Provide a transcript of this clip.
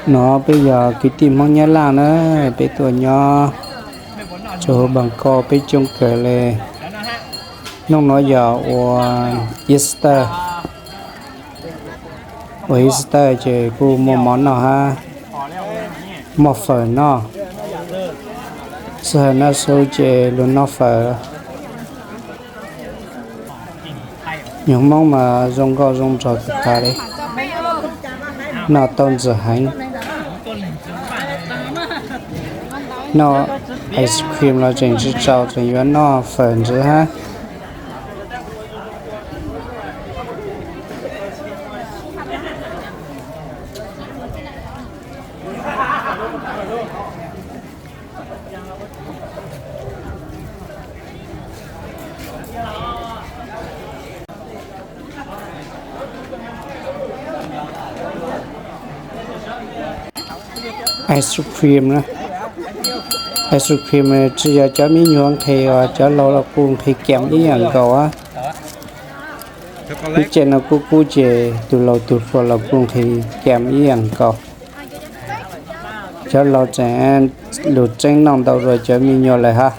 No peb yog kwv tij Hmoob Nyab Laj na, peb tuaj nyob tsuas hu Npas Koj peb coob kawg li. Hnub no yog ua Easter, ua Easter ces kuj muaj mov noj hab, muaj fawm noj. Sij hawm no xub ces luag noj fawm. Nyuag Hmoob mas zoo nkauj zoo nraug tas tas li, noj tau ntxim heev. Noj ice cream los tseem tsis tsaus, tseem yuav noj fawm ntxiv hab. Ice cream, ice cream tsis yog cov me nyuam nqhis os, cov laus los kuj nqhis kam ib yam nkaus. Lub caij no kub kub ces tus laus tus hluas los kuj nqhis kam ib yam nkaus. Cov laus tseem lug tseeb noj ntau dua cov me nyuam lawm hab.